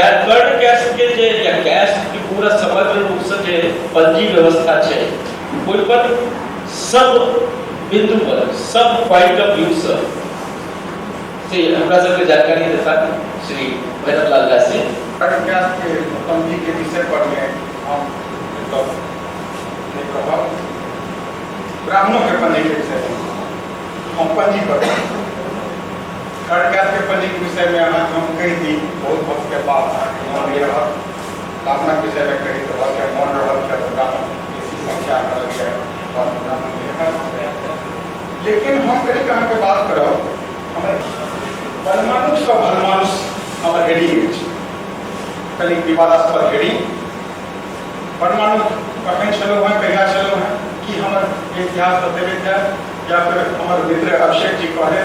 कर्ण cast के जे या कैस्ट के पूरा समग्र रूपसँ जे पंजी व्यवस्था छै, ओहि पर सब बिंदु पर, सब पॉइंट ऑफ व्यू सँ से हमरा सबके जानकारी देता श्री भैरव लाल दास जी। कर्ण कैस्ट के पंजी के विषय पर में हम एतऽ नहि कहब। ब्राह्मणों के पंजी के विषय में हम पंजी पर कर्ण कैस्ट के पंजी के विषय में अहाँके हम कहि दी, बहुत वक्त के बाद अहाँके मन नहि रहत। ब्राह्मणक विषय में कही तऽ भऽ मन रहल, किया तऽ ब्राह्मण बेसी संख्या हमरा लगैए ब्राह्मण नहि रहत। लेकिन हम कनिक अहाँके बात करब, हमर परमाणुसँ भलमानुष हमर हेडिंग अछि, कनिक विवादास्पद हेडिंग। परमाणु कखन छलहुँ हेँ, कहिया छलहुँ हेँ, की हमर इतिहास बतेबैत है, या फिर हमर मित्र अभिषेक जी कहले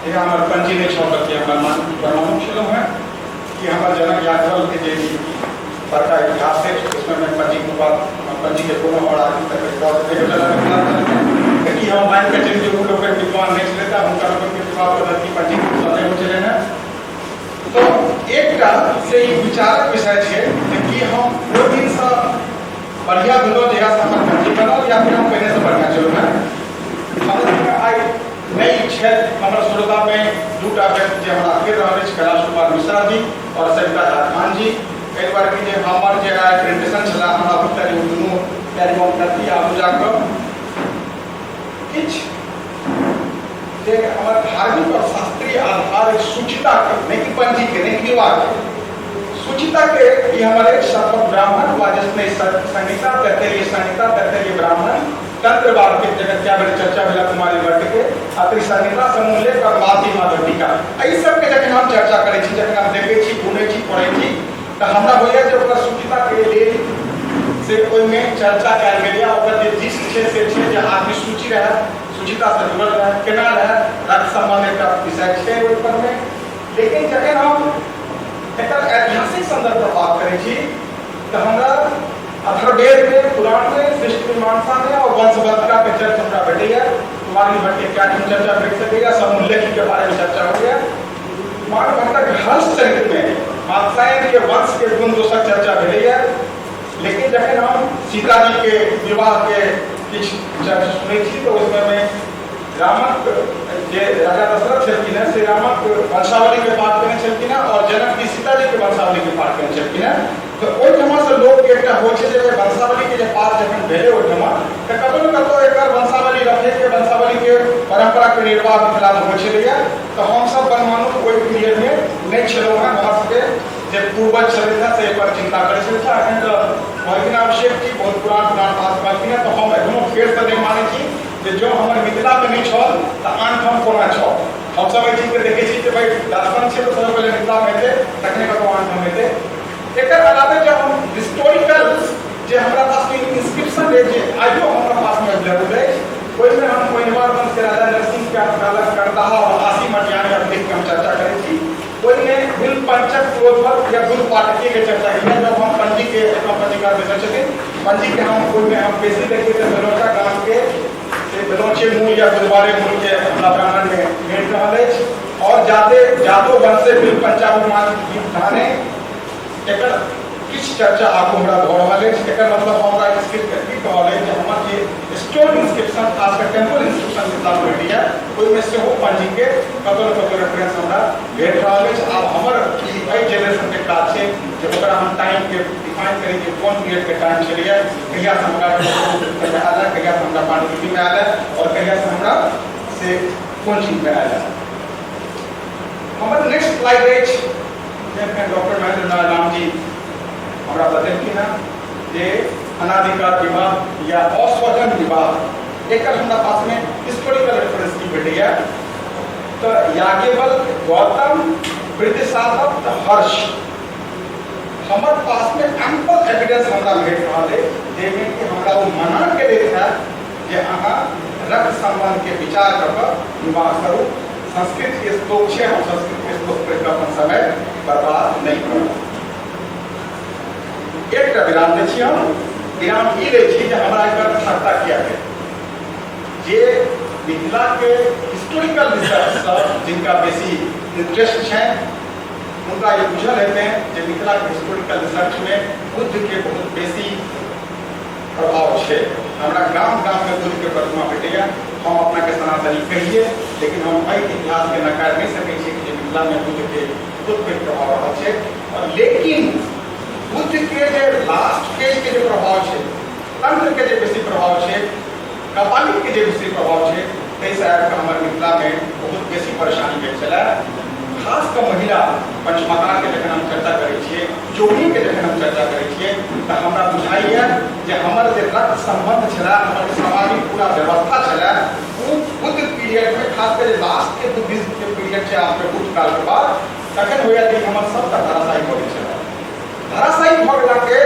जे हमर पंजी नहि छल कि हम परमाणु छलहुँ हेँ, कि हमर जनक याज्ञवल्क्य के जे बड़का इतिहास है उसमें मैं पंजी के बाद पंजी के कोनो और आदमी तक रिकॉर्ड नहि भेटल है मिथिलांचल में, कि हम मान के चली जे ओ लोग विद्वान नहि छलै तऽ हुनका लोकनि के विवाह पद्धति पंजी नहि होइ छलै हेँ। तो एकटा से ई विचारक विषय छै जे कि हम ओहि दिनसँ बढ़िआँ भेलहुँ जहियासँ हमर पंजी बनल, या फिर हम पहिनेसँ बढ़िआँ छलहुँ हेँ। हमरा आइ नहि छथि हमर श्रोतामे दूटा व्यक्ति जे हमरा कहि रहल अछि, कैलाश कुमार मिश्रा जी और सविता झा खान जी। एहि दुआरे कि जे हमर जे आइ प्रेजेंटेशन छलै, हमरा बुझता जे ओ दुनू कैरी ऑन करती आगू जाकऽ। किछु जे हमर धार्मिक और शास्त्रीय आधार शुचिता के, नहि कि पंजी के, नहि कि विवाह के, शुचिता के ई हमर अछि शपथ ब्राह्मण वाजस्नेय संहिता, तैत्तिरीय संहिता, तैत्तिरीय ब्राह्मण, तंत्रवाद के जगह क्या बेर चर्चा भेला कुमारी भट्ट के आ संहिता समूह और माती माधव टीका, एहि सबके जखन हम चर्चा करै छी, जखन हम देखै छी, गुनै छी, पढ़ै छी, तऽ हमरा होइए जे ओकर शुचिता के लेल से ओहिमे चर्चा कयल गेलैए। ओकर जे जिस्ट छै से छै जे आदमी सूची रहए, शुचितासँ जुड़ल रहए, केना रहए, रक्त सम्बन्ध एकटा विषय छै ओहि परमे। लेकिन जखन हम एकर ऐतिहासिक संदर्भ पर बात करै छी तऽ हमरा अथर्ववेद में, पुराण में, सृष्टि मीमांसा में और वंशबद्धता के चर्चा हमरा भेटैया। कुमारी भट्ट के क्या चर्चा भेट सकैया, समूह के बारे में चर्चा होइया। मानव भट्टक हर्ष चरित्र में वात्सायन के वंश के गुण दोषक चर्चा भेटैया। लेकिन जखन हम सीता जी के विवाह के किछु चर्चा सुनै छी तऽ ओहि समय में रामक जे राजा दशरथ छलखिन हेँ से रामक वंशावली के पाठ केने छलखिन हेँ और जनक जी सीता जी के वंशावली के पाठ केने छलखिन हेँ। तऽ ओहिठमा से लोकके एकटा होइ छै जे वंशावली के जे पाठ जखन भेलै ओहिठमा, तऽ कतौ ने कतौ एकर वंशावली रखैके, वंशावली के परंपरा के निर्वाह मिथिलामे होइ छलैया। तऽ हमसब बनमानु ओहि पीरियडमे नहि छलहुँ हेँ। हमरा सबके जे पूर्वज छलथि हेँ से एहिपर चिंता करै छलथि हेँ। एखन तऽ कहलखिन अभिषेक जी बहुत पुरान पुरान बात कहलखिन हेँ, तऽ हम एखनो फेरसँ नहि मानै छी जे जँ हमर मिथिलामे नहि छल तऽ आन ठाम कोना छल। हमसब एहि चीजके देखै छी जे भाइ दर्शन छै तऽ सबसँ पहिले मिथिलामे हेतै, तखने कतहु आन ठाम हेतै। एकर अलावे जब हम हिस्टोरिकल जे हमरा पासमे इंस्क्रिप्शन अछि, जे आइयो हमरा पासमे अवेलेबल अछि, ओहिमे हम ओहिनवार वंश के राजा नरसिंह के कालक करदाहा और आसी मटियान के अभिलेख के हम चर्चा करै छी। ओहिमे गुल पंचक क्रोधवत या गुल पाठकीय के चर्चा कयलियै। जब हम पंजी के एतऽ पंजीकार बैसल छथिन, पंजी के हम ओहिमे हम बेसी देखिए तऽ बेलौचा गाम के बेलौचे मूल या गुलवारे मूल के हमरा ब्राह्मण में भेट रहल अछि और जाते जादो वंश से बिल पंचाभिमान धाने एकर किछु चर्चा आगू हमरा भऽ रहल अछि। एकर मतलब हमरा स्क्रिप्ट की कहल अछि जे हमर जे स्टोन इंस्क्रिप्शन, खास कऽ टेम्पल इंस्क्रिप्शन मिथिलामे भेटैए, ओहिमे सेहो पंजीके कतहु ने कतहु रेफरेंस हमरा भेट रहल अछि। आब हमर ई एहि जेनरेशनके काज छै जे ओकरा हम टाइमके डिफाइन करी जे कोन पीरियडके टाइम छलैए, कहियासँ हमरा आयल है, कहियासँ हमरा पांडुलिपिमे आयल है और कहियासँ हमरा से कोन चीजमे आयल है। हमर नेक्स्ट स्लाइड अछि जे डॉक्टर महेंद्र नारायण राम जी हमरा बतेलखिन हेँ जे अनाधिकार विवाह या अस्वजन विवाह, एकर हमरा पासमे हिस्टोरिकल रेफरेंस की भेटैए तऽ याज्ञवल्क्य, गौतम, वृद्धसाधक, हर्ष, हमर पासमे एम्पल एविडेंस हमरा भेट रहल अछि जाहिमे कि हमरा ओ मना केलथि हेँ जे अहाँ रक्त सम्बन्धके विचार कऽ कऽ विवाह करू। संस्कृत के श्लोक छै, हम संस्कृत के श्लोक पढ़ि कऽ अपन समय बर्बाद नहि करब। एकटा विराम दै छी हम। विराम ई दै छी जे हमरा एकर खगता किया भेल। जे मिथिला के हिस्टोरिकल रिसर्च सँ जिनका बेसी इंटरेस्ट छनि, हुनका ई बुझल हेतनि जे मिथिलाके हिस्टोरिकल रिसर्चमे बुद्धके बहुत बेसी प्रभाव छै। हमरा गाम गाममे बुद्धके प्रतिमा भेटैए। हम अपनाके सनातनी कहिए, लेकिन हम एहि इतिहासके नकारि नहि सकै छियै कि जे मिथिलामे बुद्धके बहुत पैघ प्रभाव रहल छै। और लेकिन बुद्धके जे लास्ट फेजके जे प्रभाव छै, तंत्रके जे बेसी प्रभाव छै, कपालिकके जे बेसी प्रभाव छै, ताहिसँ आबिकऽ हमर मिथिलामे बहुत बेसी परेशानी भेल छलै। खास कऽ महिला पंचमकारके जखन हम चर्चा करै छियै, जोगनीके जखन हम चर्चा करै छियै, तऽ हमरा बुझाइए जे हमर जे रक्त सम्बन्ध छलै, हमर जे सामाजिक पूरा व्यवस्था छलै, ओ बुद्ध पीरियडमे, खास कऽ जे लास्टके बुद्धिज्मके पीरियड छै आपके बुद्ध कालके बाद, तखन होइए जे हमर सबटा धराशायी भऽ गेल छलै। धराशायी भऽ गेलाके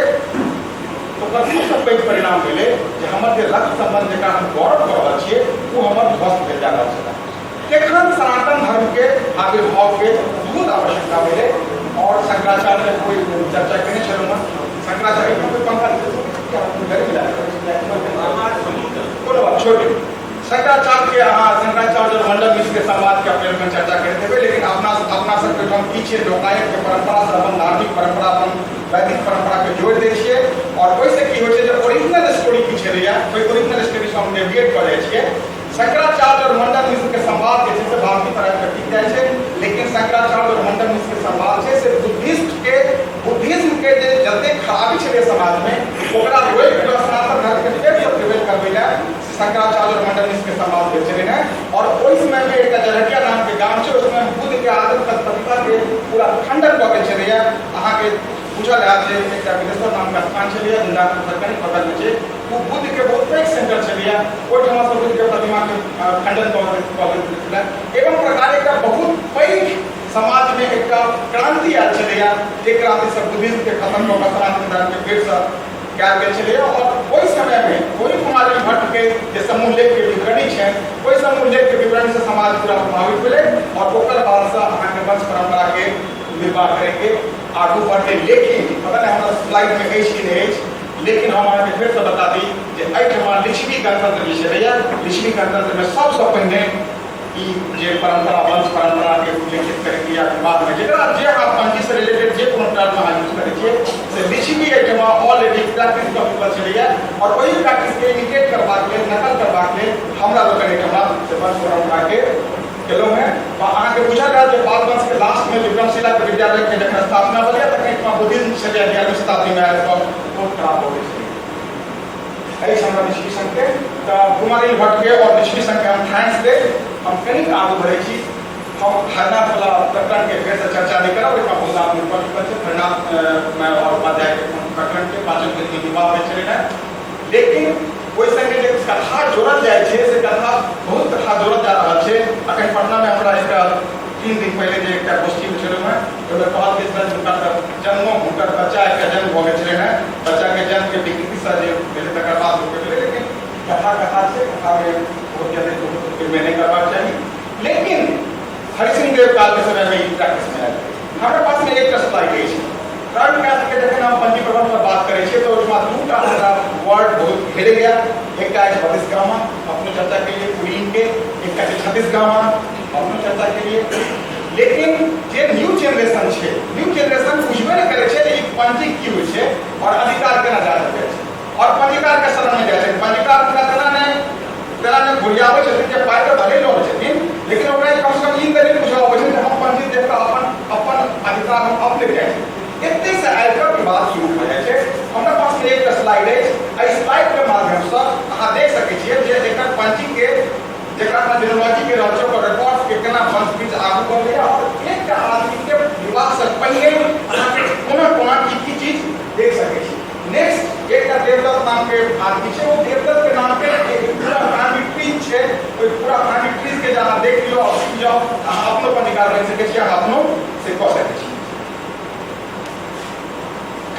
ओकर सबसँ पैघ परिणाम भेलै जे हमर जे रक्त सम्बन्ध जकरा हम गौरव कऽ रहल छियै, ओ हमर ध्वस्त भेल जा रहल छलै। तखन सनातन धर्मके आविर्भावके बहुत आवश्यकता भेलै। और शंकराचार्य कोई चर्चा केने छलहुँ हँ। शंकराचार्य कोई पंखा कोनो बात छोड़ दियौ। शंकराचार्य के अहाँ शंकराचार्य और मंडल मिश्र के संवाद के अपने लोगन चर्चा करैत हेबै, लेकिन अपना अपना सबके ओहिठाम की छै, लोकायत के परंपरा से अपन धार्मिक परंपरा, अपन वैदिक परंपरा के जोड़ि दै छियै। और ओहिसँ की होइ छै जे ओरिजिनल स्टोरी की छलैया, ओहि ओरिजिनल स्टोरी से हम डेविएट कऽ जाइ छियै। शंकराचार्य और मंडल मिश्र के संवाद जे छै से भारती पर आबि कऽ टिक जाइ छै, लेकिन शंकराचार्य और मंडल मिश्र के संवाद छै से बुद्धिस्ट के बुद्धिज्म के जे जतेक खराबी छलै समाजमे, ओकरा रोकि कऽ सनातन धर्म के फेरसँ प्रिवेल करबै लए शंकराचार्य और मंडल मिश्र के संवाद भेल छलै हेँ। और ओहि समयमे एकटा जरहटिया नामके गाम छै, ओहि समयमे बुद्धके आदत प्रतिभा के पूरा खंडन कऽ गेल छलैए। अहाँके बुझल हैत जे एकटा विदेश्वर नामके स्थान छलैए, झंझारपुर कनि बगलमे छै, ओ बुद्धके बहुत पैघ सेंटर छलैए। ओहिठामसँ बुद्धके प्रतिमाके खंडन कऽ देल छलै। एवं प्रकार एकटा बहुत पैघ समाजमे एकटा क्रांति आयल छलैए, जे क्रांतिसँ बुद्धिज्मके खत्म कऽ कऽ सनातन धर्मके फेरसँ कयल गेल छलैए। और ओहि समयमे ओहि कुमारी भट्टके जे समूह लेखके विवरणी छनि, ओहि समूह लेखके विवरणसँ समाज पूरा प्रभावित भेलै और ओकर बादसँ अहाँके वंश परम्पराके निर्वाह करैके आगू बढ़लै। लेकिन पता नहि हमरा स्लाइडमे अछि कि नहि अछि, लेकिन हम अहाँके फेरसँ बता दी जे एहिठमा लिच्छवी गणतंत्र जे छलैए, लिच्छवी गणतंत्रमे सबसँ पहिने ई जे परंपरा वंश परंपरा के उल्लेखित करैत या बाद में जकरा जे अहाँ पंजी से रिलेटेड जे कोनो टर्म अहाँ यूज करै छियै, से लिच्छवी एहिठमा ऑलरेडी प्रैक्टिस कऽ चुकल छलैए। और ओहि प्रैक्टिस के इमिटेट करबाक लेल, नकल करबाक लेल हमरा लोकनि एहिठमा से वंश परंपरा के केलहुँ हेँ। अहाँके बुझल रहत जे पाल वंश के लास्ट में विक्रमशिला के विद्यालय के जखन स्थापना भेलै, तखन एहिठमा बुद्धिज्म छलैए 11वीं शताब्दी में आयल, बहुत खराब हो गेल छलै। अछि हमरा लिच्छवी संघके तऽ कुमारिल भट्टके और लिच्छवी संघके हम thanks दैत हम कनिक आगू बढ़ै छी। हम हरनाथ वाला प्रकरणके फेरसँ चर्चा नहि करब, ओहिठाम बहुत आदमी पढ़ चुकल छै हरनाथ और उपाध्यायके प्रकरणके पाचन के विवाह भेल छलै हेँ। लेकिन ओहि संगे जे कथा जोड़ल जाइ छै, से कथा बहुत कथा जोड़ल जा रहल छै। अखन पटनामे हमरा एकटा 3 दिन पहिले जे एकटा गोष्ठी में छलहुँ हेँ, ओहिमे कहल गेल छलै हुनकर जन्मो, हुनकर बच्चा एकटा जन्म भऽ गेल छलै हेँ, बच्चाके जन्मके विकृतिसँ जे भेलै तकर बाद होके भेलै। लेकिन कथा कथा छै, कथामे बहुत ज्यादा बहुत नहि करबाक चाही। लेकिन हरिसिंह देव कालके समयमे ई प्रैक्टिसमे आयल। हमरा पासमे एकटा स्लाइड अछि। थर्ड कास्ट के जखन हम पंजी प्रबंध पर बात करै छियै, तऽ ओहिमे दूटा हमरा वर्ड बहुत घेरैया। एकटा अछि बत्तीस गामा, अपनो चर्चा केलिए कुलीन के, एकटा छै 36 गामा, अपनो चर्चा केलिए। लेकिन जे न्यू जेनरेशन छै, न्यू जेनरेशन बुझबे नहि करै छै जे ई पंजी की होइ छै और अधिकार केना जा सकै छै, और पंजीकार के शरण में जाइ छै। पंजीकार हुनका तेना नहि घुरियाबै छथिन जे पाइ तऽ भले लऽ लै छथिन, लेकिन ओकरा कम से कम ई तऽ नहि बुझल अबै छै जे हम पंजी देख कऽ अपन अपन अधिकार हम अपने जाइ छै। एते से आबि कऽ विवाद शुरू भऽ जाइ छै। हमरा पासमे एकटा स्लाइड अछि। एहि स्लाइडके माध्यमसँ अहाँ देख सकै छियै जे एकर पंजीके जकरा अपना जेनोलॉजी के रहल छै, ओकर रिकॉर्ड के केना वंश बीच आगू बढ़लै और एकटा आदमीके विवाहसँ पहिने अहाँके कोना कोना की की चीज देख सकै छी। नेक्स्ट एकटा देवदत्त नाम के आदमी छै। ओ देवदत्त के नाम के एक पूरा फैमिली ट्री छै। ओहि पूरा फैमिली ट्री के जे अहाँ देख लियौ और सीख जाउ, अहाँ अपनो पंजीकार बनि सकै छी, अहाँ अपनो से कऽ सकै छी।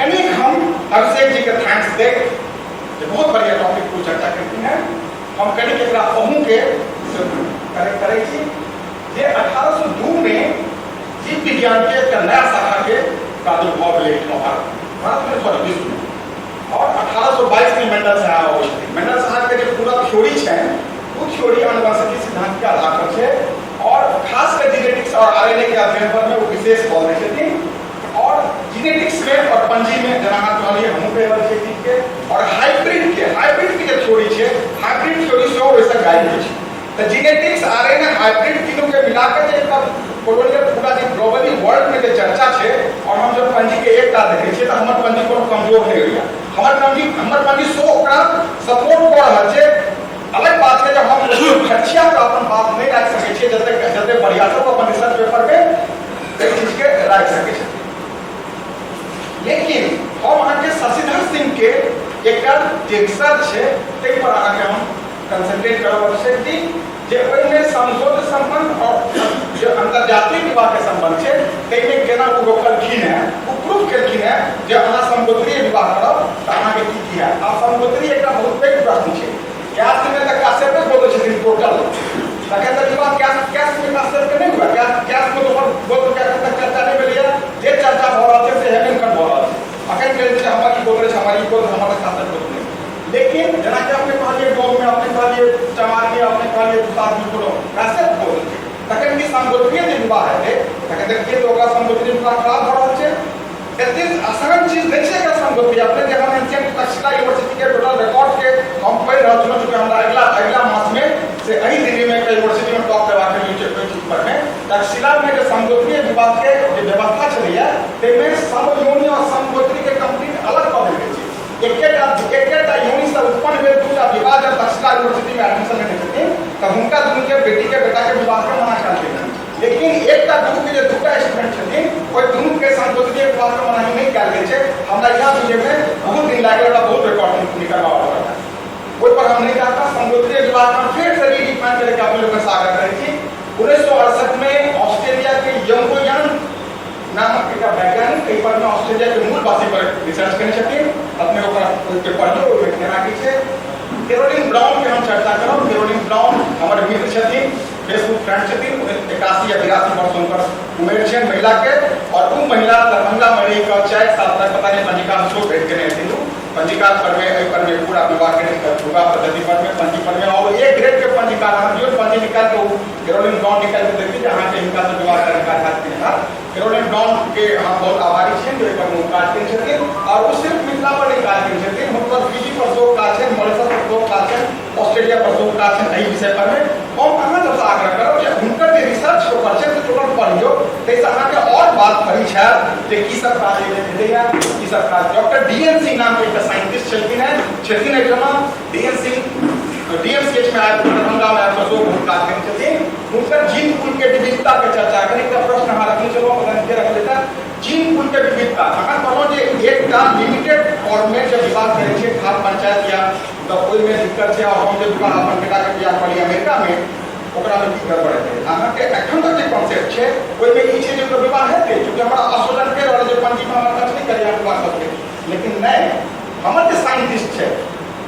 कनिक हम अभिषेक जी के thanks दैत जे बहुत बढ़िया टॉपिक पर चर्चा केलखिन हेँ, हम कनिक एकरा अहूँके से कनेक्ट करै छी जे 1802 में जीव विज्ञान के एकटा नया शाखा के प्रादुर्भाव भेलै एहिठाम भारत भारतमे, सॉरी, विश्वमे। और 1822 में मेंडल साहब अबै छथिन। मेंडल साहब के जे पूरा थ्योरी छनि, ओ थ्योरी आनुवंशिकी सिद्धांत के आधार पर छै। और और खास कर जेनेटिक्स और आरएनए के अध्ययन पर में वो विशेष बल दै छथिन। और जेनेटिक्स में और पंजी में जेना अहाँ कहलियै, हमहूँ कहि रहल छियै चीज के, और हाइब्रिड के जे थ्योरी छै, हाइब्रिड थ्योरी सेहो ओहिसँ गाइड होइ छै। तऽ जेनेटिक्स, आरएनए, हाइब्रिड तीनों के मिलाकर जे एकटा कोलोनियल पूरा जे ग्लोबली वर्ल्ड में जे चर्चा छै, और हम जब पंजी के एकटा देखै छियै तऽ हमर पंजी कोनो कमजोर नहि होइया, हमर पंजी सेहो ओकरा सपोर्ट कऽ रहल छै। अलग बात छै जे हम खर्चिया के अपन बात नहि राखि सकै छियै जतेक जतेक बढ़िया से ओ अपन रिसर्च पेपर में एहि चीज के राखि सकै छथिन। लेकिन हम अहाँके शशिधर सिंह के एकटा जे रिसर्च छै ताहि पर अहाँके हम कंसंट्रेट करब अभिषेक जी, जे ओहिमे समगोत्र संबंध और जे अंतर्जातीय विवाह के संबंध छै ताहिमे केना ओ रोकलखिन हेँ, ओ प्रूफ केलखिन हेँ जे अहाँ समगोत्रीय विवाह करब तऽ अहाँके की की हैत। आब समगोत्रीय एकटा बहुत पैघ प्रश्न छै। कैस्ट में तऽ काश्यपे गोत्र छथिन टोटल, तखन तऽ विवाह कैस्ट में काश्यप के नहि हुआ। कैस्ट में दोसर गोत्र के एखन तक चर्चा नहि भेलैए। जे चर्चा भऽ रहल छै से हेमनखंड भऽ रहल छै। अखन कहै छै हमर ई गोत्र छै, हमर ई गोत्र, हमर तऽ काश्यप गोत्र नहि। लेकिन जेनाकि अपने कहलियै गाँव में, अपने कहलियै चमार में, अपने कहलियै दुसाध में कोनो काश्यप गोत्र छै, तखन की समगोत्रीय जे विवाह हेतै, तखन देखियै तऽ ओकरा समगोत्रीय विवाह खराब भऽ रहल छै। एतेक आसान चीज नहि छै एकर समगोत्रीय। अपने जे हम एंशियंट तक्षशिला यूनिवर्सिटी के टोटल रिकॉर्ड के हम पढ़ि रहल छलहुँ, चूँकि हमरा अगिला अगिला मास में से एहि दिल्ली में एक यूनिवर्सिटी में टॉक देबाक लेल छै ओहि चीज पर में। तक्षशिला में जे समगोत्रीय विवाह के जे व्यवस्था छलैया ताहिमे समयोनि और समगोत्री के कंप्लीट अलग कऽ देल गेल छै। एकेटा एकेटा योनि से उत्पन्न भेल दूटा विवाह जब तक्षशिला यूनिवर्सिटी में एडमिशन लेने छथिन तऽ हुनका दुनू के बेटी के बेटा के विवाह के मना कयल गेल। लेकिन एकटा दुनू के जे दूटा स्टूडेंट छथिन ओहि दुनू के समगोत्रीय विवाह के मनाही नहि कयल गेल छै। हमरा इएह बुझे में बहुत दिन लागि गेल, बहुत रिकॉर्ड निकलवा पड़ल। ओहि पर हम नहीं चाहता। समगोत्रीय विवाह हम फिर से रीडिफाइन करे के अपने लोग से आग्रह करै छी। 1968 में ऑस्ट्रेलिया के यंगोयान नामक एकटा वैज्ञानिक एहि पर में ऑस्ट्रेलिया के मूल वासी पर रिसर्च केने छथिन। अपने ओकरा ओहिके पढ़ियौ, ओहिमे केना की छै। कैरोलिन ब्राउन के हम चर्चा करब। कैरोलिन ब्राउन हमर मित्र छथिन, फेसबुक फ्रेंड छथिन। 81 या 82 वर्ष हुनकर उमेर छनि महिला के, और ओ महिला दरभंगा में रहि कऽ 4 साल तक पता नहि पंजिका सेहो भेट केने हेथिन। ओ पंजिका पर में एहि पर में पूरा विवाह केने, विवाह पद्धति पर में, पंजी पर में, और एक ग्रेड के पंजीकार। अहाँ जो पंजी निकाल के, ओ कैरोलिन ब्राउन निकाल के देखती जे अहाँके हिनका से विवाह करे काज हैत कि नहि हैत। कैरोलिन ब्राउन के हम बहुत आभारी छियनि जे एहि पर ओ काज केने छथिन। और ओ सिर्फ मिथिला पर नहि काज केने छथिन, हुनकर फिजी पर सेहो काज छनि, मॉरिशस पर सेहो काज छनि, ऑस्ट्रेलिया पर सेहो काज छनि एहि विषय पर में। हम अहाँ सबसँ आग्रह करब जे हुनकर जे रिसर्च पेपर छै से टोटल पढ़ियौ, ताहिसँ अहाँके और बात फरिछ हैत जे की सब काज एहिमे भेलैए, की सब काज। डॉक्टर डी एन सिंह नामके एकटा साइंटिस्ट छलखिन हेँ, छथिन एहिठाम डी एन सिंह, डीएमसीएच में आबि, दरभंगा में आबि कऽ सेहो बहुत काज केने छथिन। हुनकर जीन पुल के विविधता के चर्चा करी। एकटा प्रश्न अहाँ रखने छलहुँ, पता नहि के रखले था। जीन पुल के विविधता, अहाँ कहलहुँ जे एकटा लिमिटेड फॉर्म में जे विवाह करै छै खाप पंचायत या, तऽ ओहिमे दिक्कत छै, और हम जे विवाह अपन बेटाके बियाह करी अमेरिका में, ओकरा में की गड़बड़ हेतै? अहाँके एखन तक जे कॉन्सेप्ट छै ओहिमे ई छै जे ओकर विवाह हेतै, चूँकि हमरा आश्वासन कहि रहल जे पंजीमे हमरा टच नहि करैए, विवाह कऽ सकै। लेकिन नहि, हमर जे साइंटिस्ट छै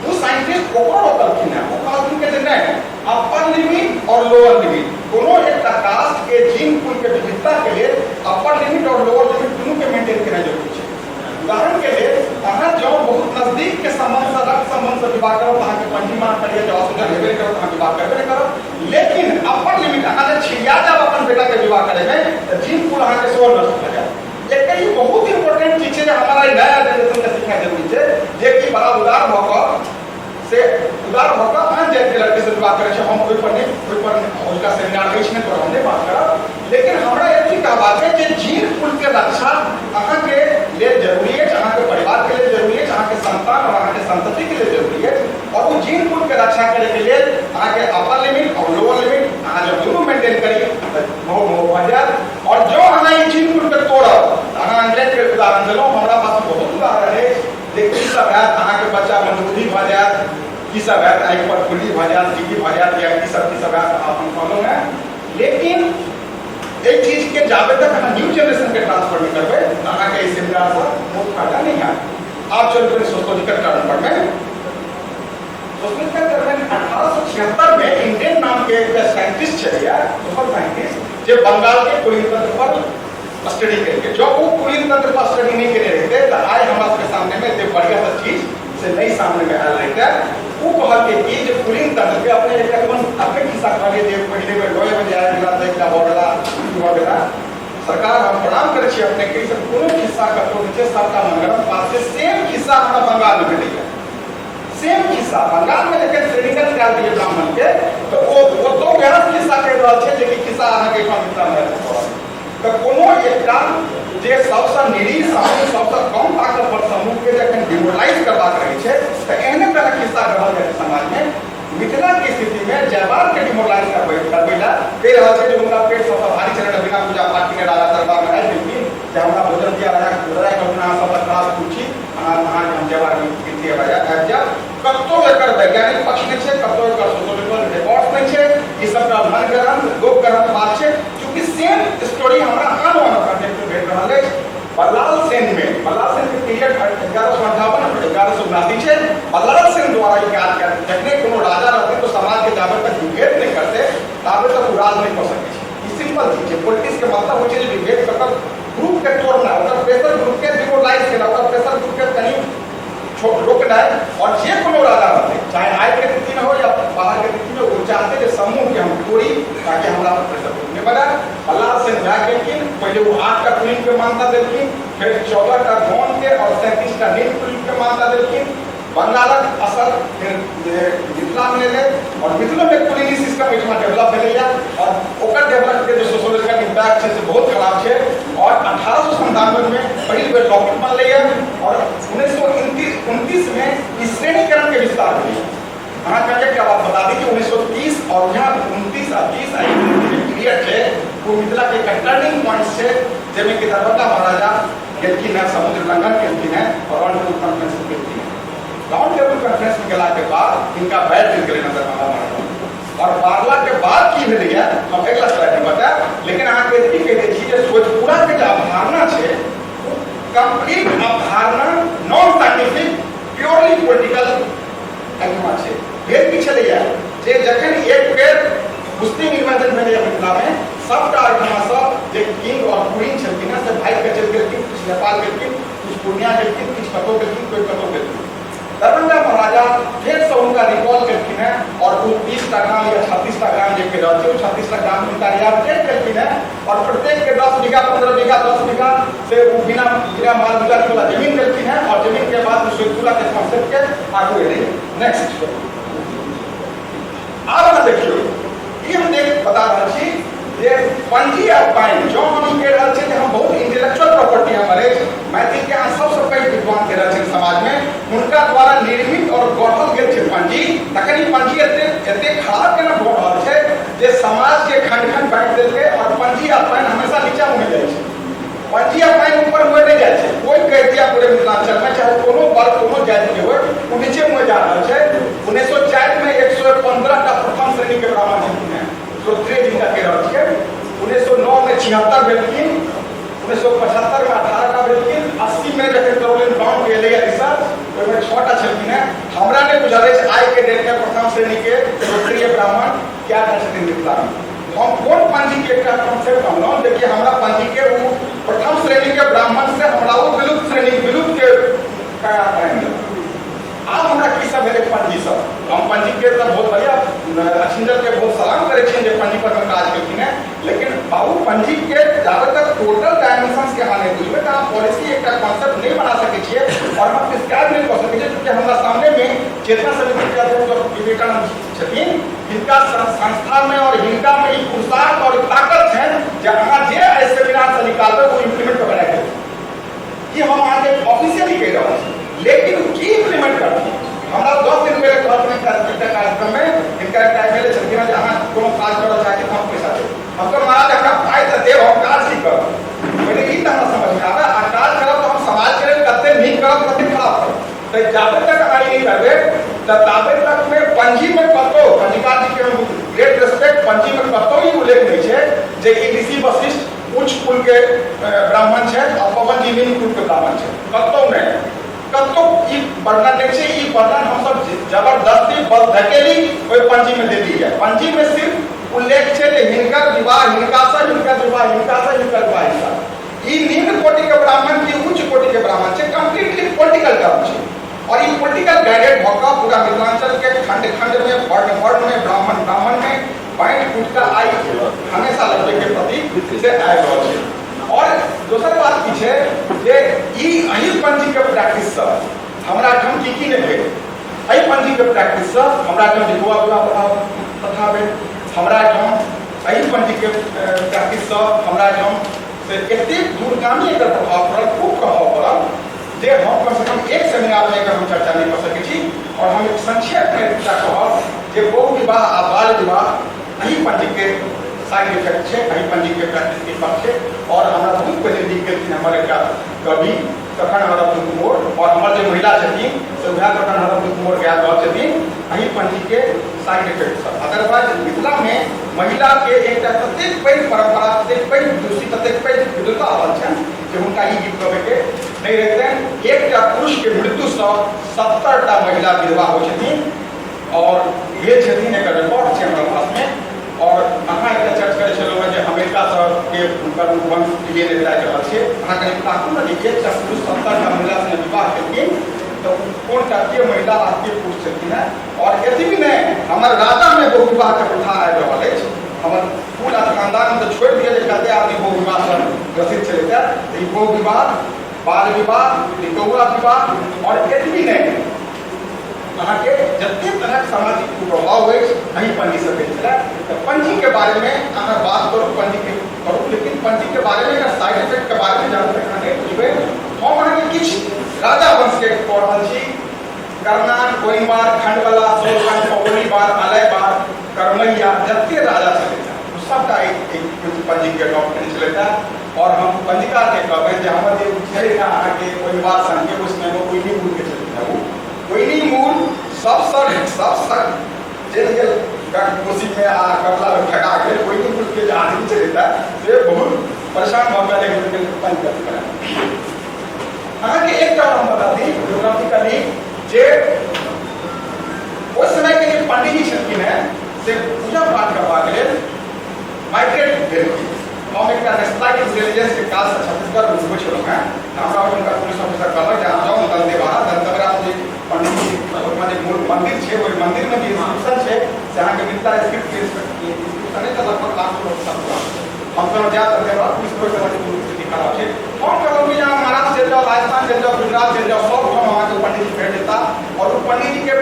ओ साइंटिस्ट ओकरो रोकलखिन हेँ। ओ कहलखिन कि जे नहि, अपर लिमिट और लोअर लिमिट, कोनो एकटा कास्ट के जीन पुल के विविधता के लेल अपर लिमिट और लोअर लिमिट दुनू के मेंटेन केनाइ जरूरी छै। उदाहरण के लेल अहाँ जँ बहुत नजदीक के संबंध से, रक्त संबंध से विवाह करब तऽ अहाँके पंजी माना करिए जे असुविधा हेबे नहि करत, अहाँ विवाह करबे नहि करब। लेकिन अपर लिमिट अहाँ जे छिड़िया जाब अपन बेटा के विवाह करे में तऽ जीन पुल अहाँके सेहो नष्ट भऽ जायत। एक ई बहुत इंपॉर्टेंट चीज छै जे हमारा नया जनरेशन के सिखनाइ जरूरी छै, जे कि बड़ा उदार भऽ कऽ से उदार भऽ कऽ आन जाति के लड़के से विवाह करै छै। हम ओहि पर नहि, ओहि पर हुनका सेमिनार अछि नहि, पर हम नहि बात करब। लेकिन हमरा एतबी कहबाक छै जे जीन पुल के रक्षा अहाँके लेल जरूरी अछि, अहाँके परिवार के लेल जरूरी अछि, अहाँके संतान और अहाँके संतति के लेल जरूरी अछि। और ओ जीन पुल के रक्षा करे के लेल अहाँके अपर लिमिट और लोअर लिमिट अहाँ जब दुनू मेंटेन करी तऽ बहुत बहुत भऽ जायत। और जो अहाँ ई जीन पुल के तोड़ब, अहाँ इंग्लैंड के उदाहरण देलहुँ, हमरा पास बहुत उदाहरण अछि जे की सब हैत। अहाँके बच्चा मंदबुद्धि भऽ जायत, की सब हैत, आँखि पर फुल्ली भऽ जायत, टिकी भऽ जायत, या की सब हैत, अहाँ अपन कहलहुँ हेँ। लेकिन एहि चीज के जाबे तक अहाँ न्यू जनरेशन के ट्रांसफर नहि करबै, अहाँके एहि सेमिनारसँ बहुत फायदा नहि हैत। आब चलू कनि सोशियोलॉजिकल टर्म पर में। सोशियोलॉजिकल टर्म में 1876 में इंडियन नाम के एक साइंटिस्ट छलिए, सोशल साइंटिस्ट, जे बंगाल के कुलीन तंत्र पर स्टडी केलकै। जब वो कुलीन तंत्र पर स्टडी नहीं केने रहते तऽ आइ हमरा सबके सामने में एते बढ़िया सा चीज से नहीं सामने में आयल रहते। ओ कहलकै कि जे कुलीन तंत्र के अपने एकटा कोन अपने खिस्सा कहलियै जे पहिले बेर 9 बजे आबि गेला तऽ एकटा अपने के सब कोनो खिस्सा कतौ नहि छै, सबटा मनगढ़ंत बात छै। सेम खिस्सा हमरा बंगाल में भेटैया, सेम खिस्सा बंगाल में जखन श्रेणीगत कयल गेलै ब्राह्मण के तऽ ओ ओतौ वएह खिस्सा कहि रहल छै जे कि खिस्सा अहाँके एहिठाम मिथिलामे पड़ल। तऽ कोनो एकटा जे सबसँ निरीह समूह, सबसँ कम ताकतवर समूहके जखन डिमोरलाइज करबाक रहै छै तऽ एहने तरहक खिस्सा रहल जाइ छै समाजमे। मिथिलाके स्थितिमे जयवारके डिमोरलाइज करबै लए कहि रहल छै जे हुनका पेट सबसँ भारी छलनि, बिना पूजा पाठ केने राजा दरबारमे आबि गेलखिन जे हमरा भोजन दिया राजा राजा कहलखिन अहाँ सबसँ खराब कुछ छी, अहाँ अहाँके हम जयवार गिनती राजा आबि जायब। कतहु एकर वैज्ञानिक पक्ष नहि छै, कतहु एकर सोशोलॉजिकल रिकॉर्ड्स नहि छै, ई सबटा मनगढ़ंत लोकगढ़ंत बात छै। चूँकि सेम स्टोरी हमरा आन आन कॉन्टेक्ट में भेट रहल अछि। बल्लाल सेन में, बल्लाल सेन के पीरियड 1158 और 1179 छै। बल्लाल सेन द्वारा ई काज कयल, जखने कोनो राजा रहतै तो समाज के जाबे तक विभेद नहि करतै ताबे तक ओ राज नहि कऽ सकै छै। ई सिंपल चीज छै। पॉलिटिक्स के मतलब होइ छै जे विभेद कऽ कऽ ग्रुप के तोड़ना, ओकर प्रेशर ग्रुप के डिमोरलाइज केना, ओकर प्रेशर ग्रुप के कनि छोट रोकनाइ। और जे कोनो राजा रहतै, चाहे आइ के स्थिति में हो या बाहर के स्थिति में, ओ चाहते जे समूह के हम तोड़ी ताकि हमरा पर प्रेशर ग्रुप नहि बनाए। बल्लाल सेन भए गेलखिन, पहिले ओ 8टा कुलीन के मान्यता देलखिन, फेर 14टा गौण के और 37टा निम्न कुलीन के मान्यता देलखिन। बंगालक असर फेर मिथिला में एलै और मिथिलो में कुलीनी सिस्टम एहिठमा डेवलप भेलैया और ओकर डेवलप के जो सोशोलॉजिकल इम्पैक्ट छै से बहुत खराब छै। और 1897 में पहिल बेर लॉकेट बनलैया और 1929 में ई श्रेणीकरण के विस्तार भेलै। अहाँके एकटा बात बता दी कि 1930 और यहाँ 29 आ 30 आ जे पीरियड छै ओ मिथिला के एकटा टर्निंग पॉइंट छै, जाहिमे कि दरभंगा महाराजा गेलखिन हेँ, समुद्र लंघन केलखिन हेँ और राउंड टेबुल कॉन्फ्रेंस केलखिन हेँ। राउंड टेबुल कॉन्फ्रेंस में गेला के बाद हिनका बैठ देल गेलै दरभंगा महाराजा और बारला के बाद की भेलैया हम अगिला स्लाइड में बतायब। लेकिन अहाँके एतबी कहि दै छी जे सोझपुरा के जे अवधारणा छै ओ कंप्लीट अवधारणा नॉन साइंटिफिक प्योरली पॉलिटिकल एहिठमा छै। भेल की छलैया जे जखन एक बेर मुस्लिम इन्वेजन भेलैया मिथिला में, सबटा एहिठमा सँ जे किंग और क्वीन छलखिन हेँ से भागि कऽ चलि गेलखिन, किछु नेपाल गेलखिन, किछु पूर्णिया गेलखिन, किछु कतहु गेलखिन, कोइ कतहु गेलखिन। दरभंगा महाराजा फेरसँ हुनका रिकॉल केलखिन हेँ और ओ 30टा ग्राम या 36टा ग्राम जे रहल छै ओ 36टा ग्राम हुनका रिहाबिलिटेट केलखिन हेँ और प्रत्येक के 10 बीघा 15 बीघा 10 बीघा से ओ बिना बिना माल गुजारी वाला जमीन देलखिन हेँ और जमीन के बाद सोइतपुरा के कॉन्सेप्ट के आगू एलै। नेक्स्ट आब अहाँ देखियौ, ई हम देख बता रहल छी जे पंजी आ पानि, जँ हम ई कहि रहल छी जे हम बहुत इंटेलेक्चुअल प्रॉपर्टी हमर अछि, मैथिल के अहाँ सबसँ पैघ विद्वान कहि रहल छी समाजमे, हुनका द्वारा निर्मित और गढ़ल गेल छै पंजी, तखन ई पंजी एते एते खराब केना भऽ रहल छै जे समाज के खंड खंड बांटि देलकै। और पंजी आ पानि हमेशा नीचा मुँहे जाइ छै, पंजी आ पानि ऊपर मुँहे नहि जाइ छै। कोइ कहि दिया पूरे मिथिलांचल में, चाहे कोनो वर्ग कोनो जाति के होय, ओ नीचे मुँहे जा रहल छै। 1904 में 115टा प्रथम श्रेणी के ब्राह्मण छलखिन हेँ, श्रोत्रिय जिनका कहि रहल छियै। 1909 में 76 भेलखिन, 1975 में 18टा भेलखिन, 80 में जखन करोलिन ब्राउन के एलैया रिसर्च ओहिमे 6टा छलखिन हेँ। हमरा नहि बुझल अछि आइ के डेट में प्रथम श्रेणी के श्रोत्रिय ब्राह्मण कएटा छथिन मिथिला में। हम कोन पंजी के एकटा कॉन्सेप्ट अनलहुँ जे कि हमरा पंजी के ओ प्रथम श्रेणी के ब्राह्मण से हमरा ओ विलुप्त श्रेणी विलुप्त के कगार पर आनि देलक। आब हमरा की सब भेलै पंजी सब, हम पंजी के तऽ बहुत बढ़िया अछिंजल के बहुत सलाम करै छियनि जे पंजी पर मे काज केलखिन हेँ, लेकिन बाबू पंजी के जाबे तक टोटल डायमेंशंस के अहाँ नहि बुझबै तऽ अहाँ पॉलिसी एकटा कॉन्सेप्ट नहि बना सकै छियै और अहाँ प्रिस्क्राइब नहि कऽ सकै छियै। चूँकि हमरा सामने में चेतना समिति के अध्यक्ष विवेकानंद छथिन, हिनका संस्था में और हिनका में ई पुरुषार्थ और ताकत छनि जे अहाँ जे एहि सेमिनार से निकालबै ओ इम्प्लीमेंट कऽ के राखि देबै। ई हम अहाँके ऑफिशियली कहि रहल छी, लेकिन ओ की इम्प्लीमेंट करथिन? हमरा 10 दिन पहिले कहलखिन एकटा कार्यक्रम में, हिनका एकटा एम एल ए छलखिन जे अहाँ कोनो काज करऽ चाहै छी तऽ हम पैसा देब। हम कहब महाराज हमरा पाइ तऽ देब, हम काज की करब पहिले ई तऽ हमरा समझमे आबे, आ काज करब तऽ हम समाजके लेल कते नीक करब कते खराब करब। तऽ जाबे तक अहाँ ई नहि करबै तऽ ताबे तक मे पंजी में कतौ, पंजीकार जी के हम ग्रेट रेस्पेक्ट, पंजी में कतौ ई उल्लेख नहि छै जे ई ऋषि वशिष्ठ उच्च कुल के ब्राह्मण छथि आ पवन जी निम्न कुल के ब्राह्मण छथि, कतौ नहि, कतौ ई वर्णन नहि छै। ई वर्णन हमसब जबरदस्ती बल धकेली ओहि पंजी में दे दी है। पंजी में सिर्फ उल्लेख छै जे हिनकर विवाह हिनका से, हिनकर विवाह हिनका से, हिनकर विवाह हिनका। ई निम्न कोटि के ब्राह्मण की उच्च कोटि के ब्राह्मण छै, कंप्लीटली पॉलिटिकल टर्म छै और ई पॉलिटिकल गाइडेड भऽ कऽ पूरा मिथिलांचल के खंड खंड में, वर्ण वर्ण में, ब्राह्मण ब्राह्मण में बांटि कूटि कऽ आइ हमेशा लड़बै के प्रति से आबि रहल छै। और दोसर बात की छै जे ई एहि पंजी के प्रैक्टिस से हमरा ठाम की की नहि भेल। एहि पंजी के प्रैक्टिस से हमरा ठाम विधवा विवाह प्रथा भेल, हमरा ठाम एहि पंजी के प्रैक्टिस से हमरा ठाम से एतेक दूरगामी एकर प्रभाव पड़ल, खूब प्रभाव पड़ल जे हम कम से कम एक सेमिनार में एकर हम चर्चा नहीं कर सकै छी। और हम एक संक्षेप में एकटा कहब जे बहु विवाह आ बाल विवाह एहि पंजी के साइड इफेक्ट छै, एहि पंजी के प्रैक्टिस के इफेक्ट छै। और हमरा बहुत पहिले लिख गेलखिन हमर एकटा कवि कखन हरब दुख मोर, और हमर जे महिला छथिन से वएह कखन हरब दुख मोर गाबि रहल छथिन एहि पंजी के साइड इफेक्ट सब। अदरवाइज मिथिला में महिला के एकटा ततेक पैघ परंपरा, ततेक पैघ विदुषी, ततेक पैघ विद्वता रहल छनि जे हुनका ई गीत गबैके नहि रहितनि। एकटा पुरुष के मृत्यु से 70 टा महिला विधवा होइ छथिन और भेल छथिन, एकर रिकॉर्ड छै हमरा पास में। और अहाँ एकटा चर्च करै छलहुँ हेँ जे अमेरिका से के हुनकर वंश डीएनए ताकि रहल छै, अहाँ कनि ताकू ने जे एकटा पुरुष 70 टा महिला से विवाह केलखिन तऽ कोनटा के महिला आ के पुरुष छलखिन हेँ। और एतबी नहि, हमर राजा में बहु विवाह के प्रथा आबि रहल अछि। हमर कुल आ खानदान तऽ छोड़ि दिअ जे कते आदमी बहु विवाह सँ ग्रसित छलै, तऽ ई बहु विवाह, बाल विवाह, निकौआ विवाह और एतबी नहि, अहाँके जतेक तरहक सामाजिक कुप्रभाव अछि एहि पंजीसँ भेल छलै। तऽ पंजीके बारेमे अहाँ बात करू, पंजीके करू, लेकिन पंजीके बारेमे एकर साइड इफेक्टके बारेमे जान तक अहाँ नहि बुझबै। हम अहाँके किछु राजा वंशके कऽ रहल छी। कर्नाट, ओइनवार, खंडवला, सोलखंड, पौलीवार, अलयवार, करमैया, जते राजा छलै ओ सबटा एक पंजीके अडॉप्ट केने छलथि। और हम पंजीकारके कहबै जे हमर जे छलै अहाँके ओइनवार संघके, ओहि समयमे ओइनी मूलके छलखिन ओ ओइनी मूल सबसँ सबसँ चलि गेल कोसीमे आ कमलामे ठका गेल। ओइनी मूलके जे आदमी छलै से बहुत परेशान भऽ गेल पंजीकार। अहाँके एकटा हम बता दी ज्योग्राफिकली जे ओहि समयके जे पंडीजी छलखिन हेँ से पूजा पाठ करबाक लेल माइग्रेट भेलखिन। हम एकटा नेशनल इंटेलिजेंस के काज से छत्तीसगढ़ में घुमै छलहुँ हेँ, तऽ हमरा ओहिठामका पुलिस ऑफिसर कहलक जे अहाँ जाउ दंतेवाड़ा, दंतेवाड़ामे जे पंडीजी ओहिठाम जे मूल मंदिर छै ओहि मंदिरमे जे इंस्क्रिप्शन छै से अहाँके मिथिला स्क्रिप्ट के इंस्क्रिप्शन अछि, तऽ लगभग 800 वर्ष पुरान छै। हम कहलहुँ जायब दंतेवाड़ा, पुलिस कोइ तरहके कोनो स्थिति खराब छै। हम कहलहुँ कि अहाँ महाराष्ट्र चलि जाउ, राजस्थान चलि जाउ, गुजरात चलि जाउ, सब ठाम अहाँके पंडीजी भेट जेता। और ओ पंडीजीके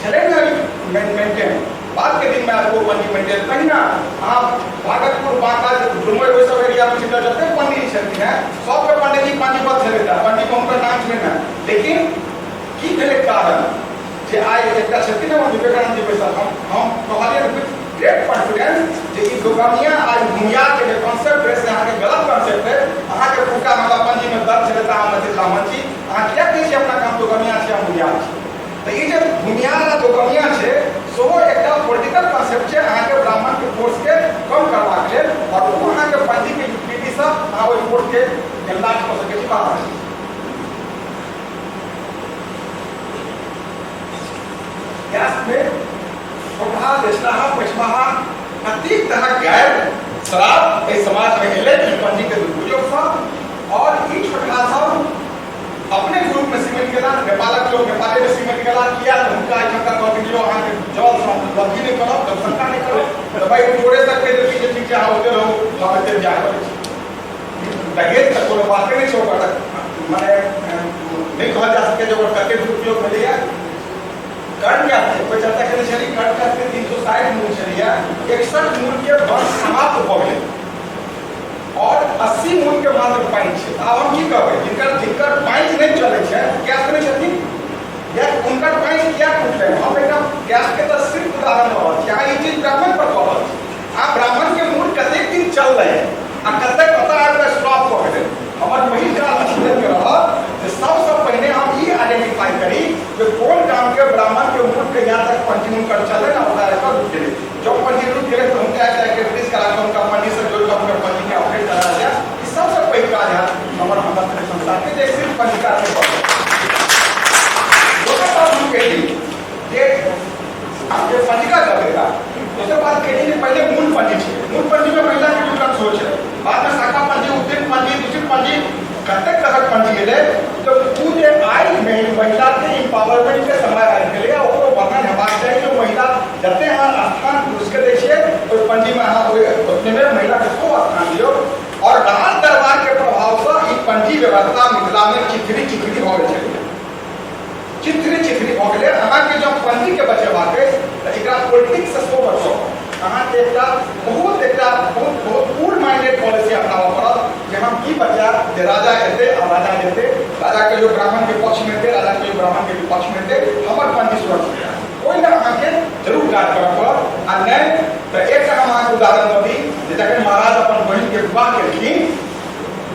छलै ने मेंटेन, बाद के दिन में आब ओ पंजी मेंटेन। तहिना अहाँ भागलपुर, बांका, डुमर ओहि सब एरिया में चलि जाउ, जतेक पंडीजी छलखिन हेँ सबके पंडीजी पंजीबद्ध छलै, पंडीजी हुनकर नाम छलै ने। लेकिन की भेलै कारण जे आइ एकटा छलखिन ने विवेकानंद जी बैसल, हम कहलियै विथ ग्रेट कॉन्फिडेंस जे ई दोगमिया आ भूमिया के जे कॉन्सेप्ट है से अहाँके गलत कॉन्सेप्ट है। अहाँके पुरका मतलब पंजी में दर्ज छलै तऽ अहाँ मैथिल ब्राह्मण छी, अहाँ किया कहै छी अपना काम दोगमिया छी, हम भूमिया छी? तऽ ई जे भूमिहार आ दोगमिया छै सेहो एकटा पॉलिटिकल कॉन्सेप्ट छै अहाँके ब्राह्मण के फोर्स के कम करबाक लेल, और ओ अहाँके पंजी के यूटिलिटी सँ अहाँ ओहि फोर्स के एनलार्ज कऽ सकै छी, बढ़ा सकै छी। गैस में छोटहा, देशलाहा, पछमाहा कतेक तरहक गैर शराब एहि समाज में एलै ई पंजी के दुरुपयोग सँ। और ई छोटहा सब अपने ग्रुप में सिमटि गेला, नेपालक लोक नेपाले में सिमटि गेला, किया तऽ हुनका एहिठामका कहलखिन यौ अहाँके जल सँ हम गलती नहि करब, जनसंख्या नहि करब, तऽ भाइ ओ जोरे सँ कहि देलखिन जे ठीक छै अहाँ ओते रहू, हम एते बियाह करै छी। दहेज तऽ कोनो बाते नहि छै, ओकर मने नहि कहल जा सकैए जे ओकर कतेक दुरुपयोग भेलैए। कर्ण कास्टके कोइ चर्चा केने छली, कर्ण कास्टके 360 मूल छलैए, 61 मूलके वंश समाप्त भऽ गेलै और 80 मूल के मात्र पानि छै। आब हम की कहबै, जिनकर जिनकर पानि नहि चलै छै कैस्ट नहि छथिन या हुनकर पानि किया टूटलै? हम एकटा कैस्ट के तऽ सिर्फ उदाहरण रहल छी, अहाँ ई चीज ब्राह्मण पर कऽ रहल छी। आ ब्राह्मण के मूल कतेक दिन चललै आ कतेक कतऽ आबि कऽ स्टॉप कऽ गेलै? हमर पहिल काज अध्ययन के रहत जे सबसँ पहिने हम ई आइडेंटिफाई करी जे कोन गाम के ब्राह्मण के मूल कहिया तक कंटिन्यू कर चलै आ ओकरा एकर रुकि गेलै। जब पंजी रुकि गेलै तऽ हुनका एकटा एक्टिविटीज करा कऽ हुनका पंजी से जोड़ि कऽ हुनकर पंजी के अपडेट करायल जाय। ई सबसँ पैघ काज हैत हमर हमर संस्था के जे सिर्फ पंजीकार के कऽ। दोसर बात हम कहली जे जे पंजिका चलेगा, दोसर बात कहली जे पहिले मूल पंजी छै, मूल पंजी में महिला के विवरण सेहो छै, बाद में शाखा पंजी, उत्तीर्ण पंजी, दूषित पंजी, कतेक तरहक पंजी एलै। तऽ ओ जे आइ महिला के इम्पावरमेंट के समय आबि गेलै, ओकरो वर्णन हेबाक चाही जे महिला जते अहाँ स्थान पुरुष के दै छियै ओहि पंजी में अहाँ ओहि ओतने में महिला के सेहो स्थान दियौ। और राज दरबार के प्रभाव व्यवस्था मिथिला में चिथड़ी चिथड़ी भऽ गेल छलै, चिथड़ी चिथड़ी भऽ गेलै। अहाँके जँ पंजीके बचेबाक अछि तऽ एकरा पॉलिटिक्स से सेहो बचाउ। अहाँके एकटा बहुत बहुत पूर माइंडेड पॉलिसी अपनाबऽ पड़त जे हम की बचायब जे राजा एतै आ राजा जेतै, राजा कहियो ब्राह्मणके पक्षमे एतै, राजा कहियो ब्राह्मणके विपक्षमे एतै, हमर पंजी सुरक्षित रहत। ओहि लए अहाँके जरूर काज करऽ पड़त। आ नहि तऽ एकटा हम अहाँके उदाहरण दऽ दी जे जखन महाराज अपन बहिनके विवाह केलखिन,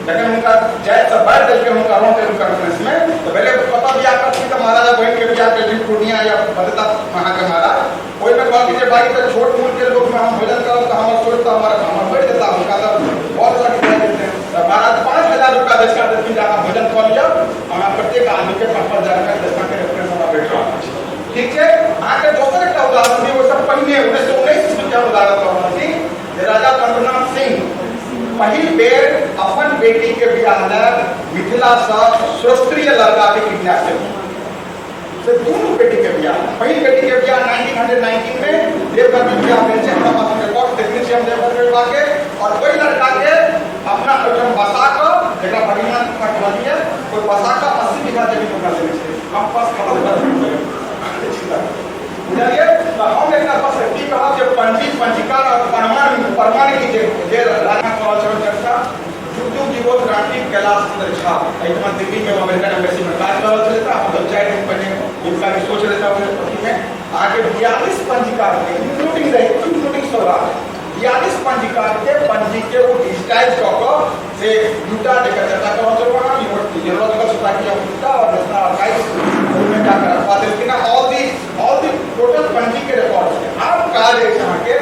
जखन हुनका जातिसँ बाढ़ि देलकै हुनका राउंड टेबल कॉन्फ्रेंसमे, तऽ भेलै कतऽ बियाह करथिन, तऽ महाराजा बहिनके बियाह केलखिन पूर्णिया या बदता अहाँके महाराज। ओहिमे कहलखिन जे भाइ तऽ छोट मूलके लोकमे हम भोजन करब तऽ हमर सोच तऽ हमर हमर बढ़ि जेता, हुनका तऽ बहुत लग भए जेतै। तऽ महाराज 5000 रुपया दक्षिणा देलखिन जे अहाँ भोजन कऽ लिअ, अहाँ प्रत्येक आदमीके 5-5 हजार रुपया दक्षिणाके रेफरेंस हमरा भेट रहल अछि। ठीक छै। अहाँके दोसर एकटा उदाहरण दी, ओहिसँ पहिने 1919 ईस्वीके हम उदाहरण दऽ रहल छी जे राजा तंत्रनाथ सिंह पहिल बेर अपन बेटी के बियाह लए मिथिला सँ श्रोत्रिय लड़का के किडनैप केलखिन। से दुनू बेटी के बियाह, पहिल बेटी के बियाह 1919 में देवघर में बियाह भेल छै, हमरा पास रिकॉर्ड देखने छी हम देवघर के विवाह के। और ओहि लड़का के अपना ओहिठाम बसा कऽ, जकरा भगिना कहलियै, ओहि बसा कऽ 80 बीघा जमीन ओकरा देने छै। हम पास खतम कर बुझलियै। तऽ हम एकटा बस की कहब जे पंजी पंजीकार और प्रमाण प्रमाण की जे जे राजा करल छल चर्चा, जुग जुग जीवो क्रांति कैलाश चंद्र झा एहिठमा दिल्ली में अमेरिकन एम्बेसी में काज कर रहल छलै। तऽ हम 4 दिन पहिने हुनका भी सोच रहे अथी में अहाँके 42 पंजीकार के इंक्लूडिंग the including Saurashtra 42 पंजीकार के पंजी के ओ डिजिटाइज कऽ कऽ से दूटा जकर चर्चा कर रहल छलहुँ अहाँ यूरोलॉजिकल सोसाइटी ऑफ यूटा और नेशनल आर्काइव्स ओहिमे जाकऽ रखवा देलखिन हँ ऑल the total पंजी के रिकॉर्ड छै। आब काज अछि अहाँके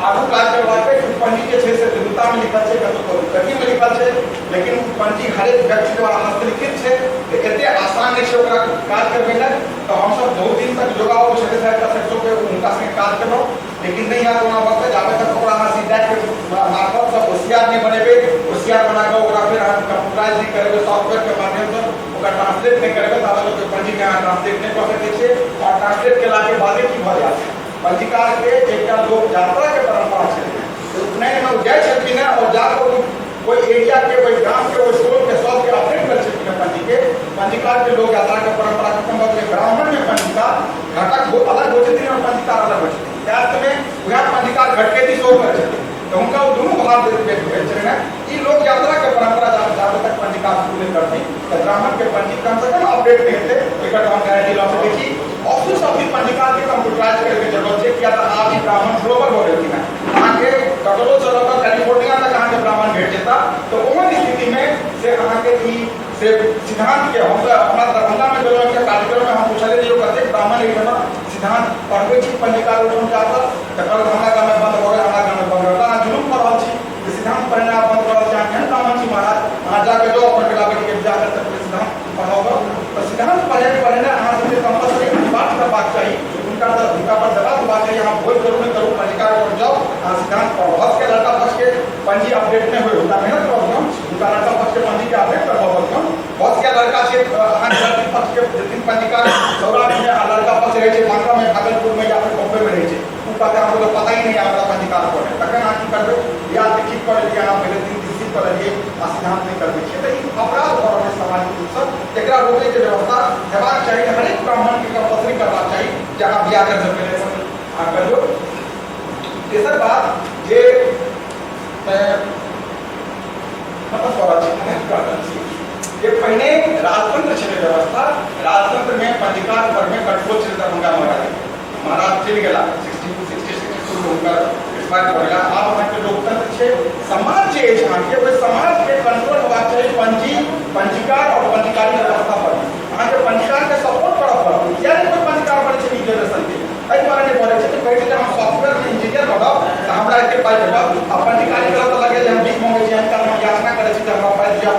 आगू काज करबाक अछि। पंजी जे छै से तिरहुतामे लिखल छै, कतहु कतहु लिखल छै, लेकिन पंजी हरेक व्यक्ति द्वारा हस्तलिखित छै, तऽ एते आसान नहि छै ओकरा काज करबेनाइ। तऽ हमसब बहुत दिन तक जोगाओ छलै सहायता सेक्टोके हुनका संगे काज केलहुँ, लेकिन नहि हैत ओना वक्त जाबे तक ओकरा अहाँ सीडैक के मार्फतसँ होशियार नहि बनेबै, होशियार बना कऽ ओकरा फेर अहाँ कंप्यूटराइज नहि करेबै, सॉफ्टवेयर के माध्यमसँ ओकरा ट्रांसलेट नहि करेबै, ताबे तक पंजीके अहाँ ट्रांसलेट नहि कऽ सकै छियै। आओर ट्रांसलेट केलाके बादे की भऽ जायत, पंजीकारके एकटा लोक यात्राके परम्परा छलै, उपनयनमे ओ जाइ छलखिन हेँ आओर जाकऽ ओहि एरियाके, ओहि गामके, ओहि टोलके सबके अपडेट करै छलखिन हेँ पंजीके। पंजीकारके लोक यात्राके परम्परा खत्म भऽ गेलै। ब्राह्मणमे पंजीकार घटक अलग होइ छथिन आओर पंजीकार अलग होइ छथिन। कास्टमे वएह पंजीकार घटकेती सेहो करै छथिन, तऽ हुनका ओ दुनू भाग भेल छलनि हेँ। ई लोक यात्राके परम्परा जाबे तक पंजीकार शुरू नहि करथिन तऽ ब्राह्मणके पंजी कमसँ कम अपडेट नहि हेतै, एकर तऽ हम गारंटी लऽ सकै छी। ऑफिस ऑफ the पंजीकारके कंप्यूटराइज करैके जरूरत छै, किया तऽ आब ई ब्राह्मण ग्लोबल भऽ गेलखिन हेँ। अहाँके ककरोसँ लऽ कऽ कैलिफोर्निया तक अहाँके ब्राह्मण भेट जेता। तऽ ओहन स्थितिमे से अहाँके ई से सिद्धान्तके हम तऽ हमरा दरभंगामे गेलहुँ एकटा कार्यक्रममे, हम पुछलियै जे यौ कतेक ब्राह्मण एहिठाम सिद्धान्त पढ़बै छी पंजीकार ओहिठाम जाकऽ, तऽ कहलक हमरा गाममे बन्द भऽ गेल, हमरा गाममे बन्द भऽ गेल। अहाँ जुलुम कऽ रहल छी जे सिद्धान्त पढ़ेनाइ बन्द कऽ रहल छी, अहाँ केहन ब्राह्मण छी महाराज? अहाँ जाकऽ जाउ अपन बेटा बेटीके बियाह करतै सिद्धान्त पढ़ाउ। तऽ सिद्धान्त पढ़ेनाइ अहाँ सबके कम्पलसरी अनिवार्य करबाक चाही, हुनका हुनका पर दबाव देबाक चाही। अहाँ भोज करू नहि करू, पंजीकार पर जाउ, अहाँ सिद्धान्त पढ़ाउ। भऽ लड़का पक्ष के पंजी अपडेट नहि होइ, हुनका मेहनत करऽ दियौन, हुनका लड़का पक्ष के पंजी के अपडेट करबऽ दियौन। भऽ सकैए लड़का छै अहाँके लड़की पक्ष के जेथिन पंजीकार सौराठमे आ लड़का पक्ष रहै छै बांकामे, भागलपुरमे या फिर बम्बईमे रहै छै, ओ कहतै हमको तो पता ही नहीं है हमरा पंजीकार कोन है। तखन अहाँ की करबै? बियाहके ठीक कऽ लेलियै अहाँ, पहिले दिन रिसीव कऽ लेलियै आ सिद्धान्त नहि करबै छियै, तऽ ई अपराध भऽ रहल छै सामाजिक रूपसँ। एकरा रोकैके व्यवस्था हेबाक चाही, हरेक ब्राह्मणके कम्पलसरी करबाक चाही जे अहाँ बियाह करसँ पहिले अहाँ करियौ। तेसर बात जे खतम कऽ रहल छी, खतम कऽ रहल छी जे पहिने राजतंत्र छलै व्यवस्था, राजतंत्रमे पंजीकार परमे कंट्रोल छलै दरभंगा महाराज। महाराज चलि गेला 62 62 हुनकर एक्सपायर भऽ गेला। आब अहाँके लोकतंत्र छै, समाज जे अछि अहाँके ओहि समाजके कंट्रोल होबाक चाही पंजी पंजीकार आओर पंजीकारी व्यवस्था पर। अहाँके पंजीकारके सपोर्ट करऽ पड़त। किया नहि कोइ पंजीकार बनै छै? न्यू जेनरेशनके एहि दुआरे नहि बनै छै तऽ कहै छै जे हम सॉफ्टवेयरमे इंजीनियर बनब तऽ हमरा एते पाइ भेटत, आ पंजीकारी करब तऽ लगै जे हम भीख मङ्गै छी, हम हम याचना करै छी जे हमरा पाइ दिअ।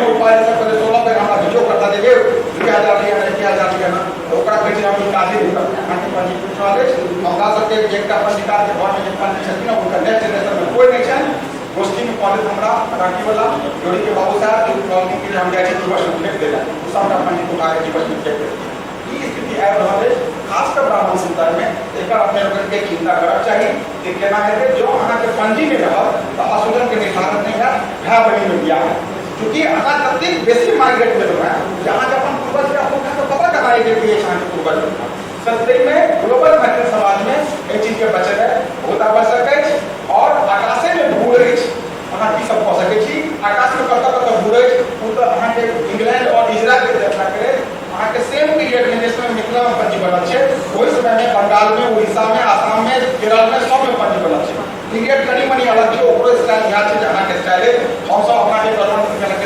ओ पाइ से पहिले 16 बेर हमरा वीडियो करता जे यौ 2000 लिअ ने, 1000 लिअ ने, तऽ ओकरा कहै छै हम ई काजे नहि करब। अहाँके पंजी पूछि रहल अछि। हमरा सबके एकटा पंजीकारके घरमे जे पंजी छथिन हुनकर नेक्स्ट जेनरेशनमे कोइ नहि छनि। गोष्ठीमे कहलथि हमरा राँटीवला जोड़ीके बाबू साहब जे कहलखिन कि हम जाइ छी जीवश्म फेंक दै लए, ओ सबटा पंजी उठाके जीवश्म फेंक देलखिन। ई स्थिति आबि रहल अछि खास कऽ ब्राह्मण समुदायमे। एकर अपने लोकनिके चिन्ता करक चाही जे केना हेतै। जँ अहाँके पंजी नहि रहत तऽ असुजनके निर्धारण नहि हैत, भाय बहिनमे बियाह हैत। चूँकि अहाँ जतेक बेसी माइग्रेट भेलहुँ हेँ जे अहाँके अपन पूर्वजके अखुनका तऽ पता कहाँ अछि जे के अछि अहाँके पूर्वज। ताहिमे ग्लोबल मैथिल समाजमे एहि चीजके बचेनाइ बहुत आवश्यक अछि। आओर आकाशेमे भूर अछि, अहाँ की सब कऽ सकै छी। आकाशमे कतऽ कतऽ भूर अछि ओ तऽ अहाँके इंग्लैंड आओर इजरायलके यात्रा करैत अहाँके सेम पीरियडमे जे समय मिथिलामे पंजी बनल छै ओहि समयमे बंगालमे, उड़ीसामे, आसाममे, केरलमे सबमे पंजी बनल छै। पीरियड कनि मनि अलग छै, ओकरो स्टाइल इएह छै जे अहाँके स्टाइल अछि। हमसब अपनाके कहि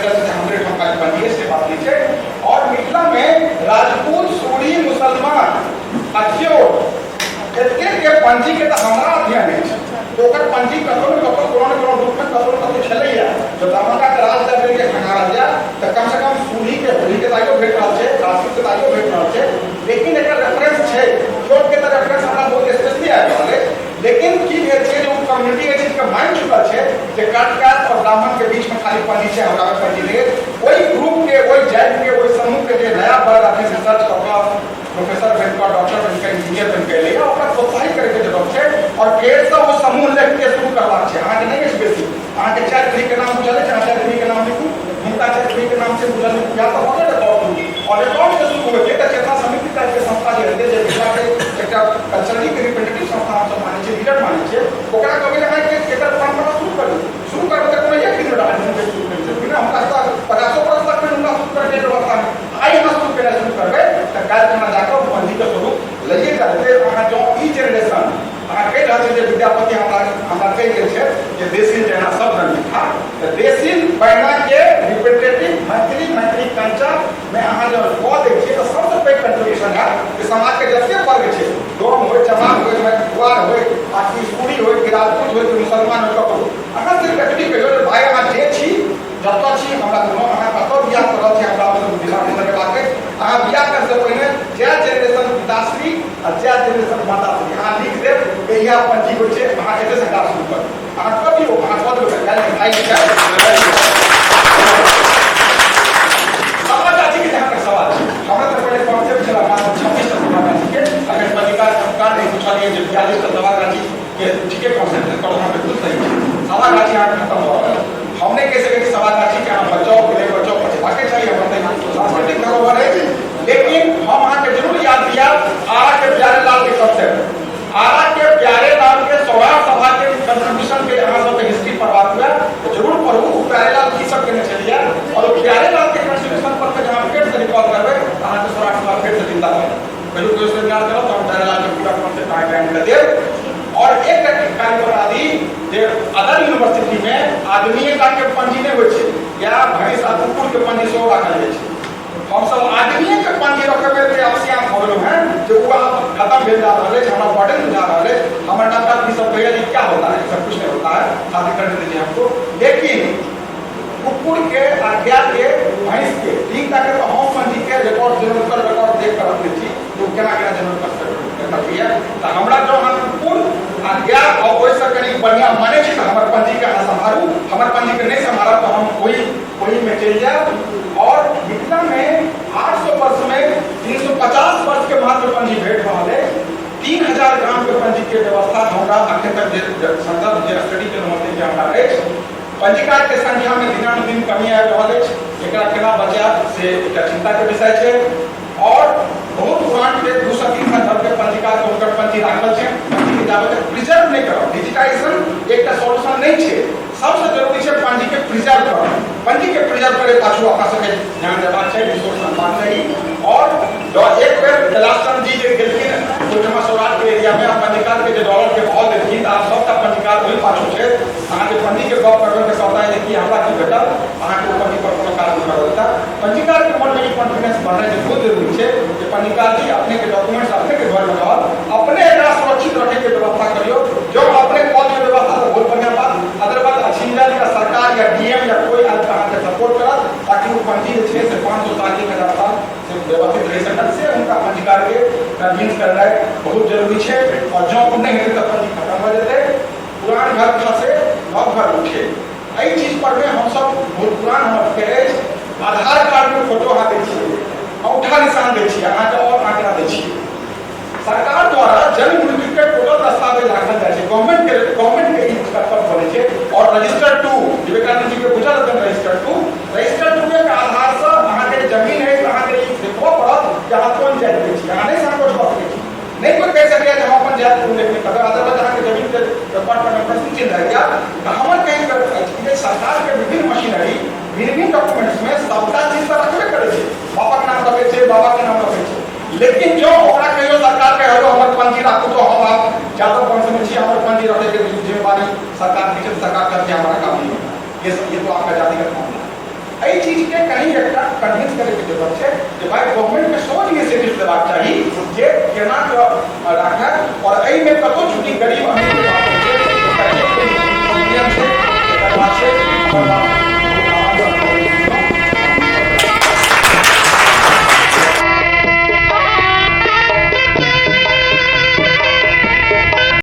रहल छी जे हमरे ठाम पंजी अछि, से बात नहि छै। आओर मिथिलामे राजपूत, सूरी, मुसलमान आ चोर एतेकके पंजीके तऽ हमरा अध्ययन अछि, ओकर पंजी कतहु ने कतहु कोनो ने कोनो रूपमे कतहु ने कतहु छलैया। जब दरभंगाके राज लाइब्रेरीके खंगारल जाय तऽ कमसँ कम सूरीके होलीके ताइयो भेट रहल छै, राजपूतके ताइयो भेट रहल छै, लेकिन एकर रेफरेंस छै। चोरके तऽ रेफरेंस हमरा बहुत स्पेशली आबि रहल अछि, लेकिन की भेल छै जे ओ कम्युनिटी एहि चीजके मानि चुकल छै जे कट कास्ट आओर ब्राह्मणके बीचमे खाली पंजी छै, हमरामे पंजी नहि अछि। ओहि ग्रुपके, ओहि जातिके, ओहि समूहके जे नया वर्ग अखन रिसर्च कऽ कऽ प्रोफेसर बनि कऽ, डॉक्टर बनि कऽ, इंजीनियर बनि कऽ एलैए, ओकरा प्रोत्साहित करैके जरूरत छै। आओर फेरसँ ओ समूह लिखके शुरू करबाक छै। अहाँके नहि अछि बेसी, अहाँके 4 पीढ़ीके नाम बुझल अछि, अहाँ 4 पीढ़ीके नाम लिखू, हुनका 4 पीढ़ीके नाम से बुझल लिखू, या तऽ भऽ गेल रिकॉर्ड शुरू। आओर रिकॉर्ड जे शुरू होइ छै तऽ चेतना समिति टाइपके संस्था जे हेतै, जे मिथिलाके एकटा कल्चरली रिप्रेजेंटेटिव संस्था हमसभ मानै छियै, लीडर मानै छियै, ओकरा कहबै जे अहाँ एकर परम्परा शुरू करू। शुरू करबै तऽ कोनो एक दिनमे शुरू करि सकबै ने, हुनका तऽ 50 वर्ष तक हुनका शुरू करैके व्यवस्था नहि। आइ अहाँ शुरू केनाइ शुरू करबै तऽ काल्हि खुना जाकऽ पंजीके स्वरूप लैए कऽ हेतै। अहाँ जँ ई जेनरेशन अहाँ कहि रहल छी जे विद्यापति हमरा हमरा कहि गेल छै जे देसिल जैना सब रंग लिखा, तऽ देसिल बैनाके रिप्रेजेंटेटिव मैथिली, मैथिली कल्चरमे अहाँ जँ कऽ दै छियै तऽ सबसँ पैघ कंट्रीब्यूशन हैत जे समाजके जतेक वर्ग छै, डोम होइ, चमार होइ, गुआर होइ, आ कि सूरी होइ, कि राजपूत होइ, कि मुसलमान होइ, ककरो अहाँ सिर्फ एतबी कहियौ जे भाइ अहाँ जे छी, जतऽ छी, हमरा कोनो अहाँ कतऽ बियाह कऽ रहल छी हमरा दिमाग नहि लगेबाक अछि। अहाँ बियाह करैसँ पहिने जय जेनरेशन पिताश्री आ जय जेनरेशन माताश्री अहाँ लिख देब जे इएह पंजी होइ छै। अहाँ एतयसँ काज शुरू करू, अहाँ कऽ दियौ, अहाँ कऽ देबै काल्हि भाइ सभा गाछीके जहाँ तक सवाल छै, हमरा तऽ पहिले कॉन्सेप्ट छल मात्र 26टा सभा गाछीके। अगर पंजीकार सरकार नहि पुछलियै जे 42टा सभा गाछी के ठीके कॉन्सेप्ट है, पर बिल्कुल सही छै। सभा गाछी अहाँ खत्म भऽ रहल, हम नहि कहि सकै छी सभा गाछी के अहाँ बचाउ कि नहि बचाउ, बचेबाके चाही, हमर तऽ सांस्कृतिक धरोहर अछि। लेकिन हम अहाँके जरूर याद दिया आरा के प्यारे लाल के कॉन्सेप्ट, आरा के प्यारे लाल के सौराठ सभा के कंट्रीब्यूशन के अहाँ सबके हिस्ट्री पढ़बाक हुए तऽ जरूर पढ़ू। ओ प्यारे लाल की सब केने छलियै और ओ प्यारे लाल के कंट्रीब्यूशन पर के जहाँ फेर से रिकॉल करबै तऽ अहाँके सौराठ सभा फेर से जिंदा भऽ जायत। कहियो कहियो सेमिनार करब तऽ हम प्यारे लाल के पूरा कॉन्सेप्ट अहाँके आनि कऽ देब। और एक कार्य बता दी जे अदर यूनिवर्सिटी में आदमीए टा के पंजी नहि होइ छै, या भैंस आ कुकुर के पंजी सेहो राखल जाइ छै। हमसब आदमीए के पंजी रखै में अपसियात भऽ गेलहुँ हेँ जे ओ आब खत्म भेल जा रहल अछि, हमरा बर्डन बुझा रहल अछि। हमर नवका पीढ़ी सब कहैया जे क्या होता है, सब कुछ नहीं होता है, शादी करने दीजिए हमको। लेकिन कुकुर के आ गाय के, भैंस के 3 टा के तऽ हम पंजी के रिकॉर्ड, जनरल रिकॉर्ड देख कऽ रखने छी जे ओ केना केना जनरल करैया। तऽ हमरा जँ अहाँ कुकुर आ गाय आ ओहिसँ कनि बढ़िआँ मानै छी तऽ हमर पंजीके अहाँ सम्हारू, हमर पंजीके नहि सम्हारब तऽ हम ओहिमे चलि जायब। और मिथिलामे 800 वर्षमे 350 वर्षके मात्र पंजी भेट रहल अछि। 3000 ग्रामके पंजीके व्यवस्था हमरा अखन तक जे संदर्भ जे स्टडी केलहुँ हँ जे हमरा अछि। पंजीकारके संख्यामे दिनानुदिन कमी आबि रहल अछि, एकरा केना बचायब से एकटा चिंताके विषय छै। और बहुत पुरान के 200 300 घर के पंजीकार के हुनकर पंजी राखल छै, पंजी के जाबे तक प्रिजर्व नहि करब, डिजिटाइजेशन एकटा सॉल्यूशन नहि छै। सबसे जरूरी छै पंजी के प्रिजर्व करब। पंजी के प्रिजर्व करे पाछू अपना सबके ध्यान देबाक चाही, रिसोर्स अनबाक चाही। और एक बेर कैलाश चंद जी जे गेलखिन ओहिठमा सौराठ के एरिया में पंजीकार के जे डॉलर के भाव देलखिन तऽ आब सबटा पंजीकार ओहि पाछू छै। अहाँके पंजी के गप करबै तऽ कहता जे कि हमरा की भेटल, अहाँके ओ पंजी पर कोनो काज नहि करऽ देता। पंजीकार के मन में ई कॉन्फिडेंस बढ़नाइ जे बहुत जरूरी छै जे पंजीकार जी अपने के डॉक्यूमेंट्स अपने के घर में रहत, अपने एकरा सुरक्षित रखे के व्यवस्था करियौ। जब अपने कऽ दियौ व्यवस्था तऽ बहुत बढ़िया बात, अदरवाइज अछिंजल या सरकार या डीएम या कोई आदमी अहाँके सपोर्ट करत ताकि ओ पंजी जे छै से 500 साल 1000 साल से व्यवस्थित रहि सकत। से हुनका पंजीकार के कन्विंस करनाइ बहुत जरूरी छै। और जँ ओ नहि हेतै तऽ पंजी खत्म भऽ जेतै। पुरान घर खसे नव घर उठे, एहि चीज पर में हमसब बहुत पुरान हमर सबके अछि। आधार कार्ड में फोटो अहाँ दै छियै, औंठा निशान दै छियै, अहाँके और आंकड़ा दै छियै। सरकार द्वारा जन्म मृत्यु के टोटल दस्तावेज राखल जाइ छै, गवर्नमेंट के ई कर्तव्य बनै छै। और रजिस्टर टू विवेकानंद जी के बुझल हेतनि, रजिस्टर टू लेकिन जो ओकरा कहियो सरकार के कहियो हमर पंजी राखू, तो हम आप जादव वंश में छी, हमर पंजी रखे के जिम्मेवारी सरकार के छै। सरकार कहती हमारा काम नहीं होता ये तो आपका जातिगत मामला है। एहि चीज के कहीं एकटा कन्विंस करे के जरूरत छै जे भाई, गवर्नमेंट के सोच इनिशिएटिव लेबाक चाही जे केना के राखय। और एहिमे कतौ चूँकि गरीब अमीर के बात होइ छै, ओकर जे कोइ नियम छै, एकर बात छै, हमर बात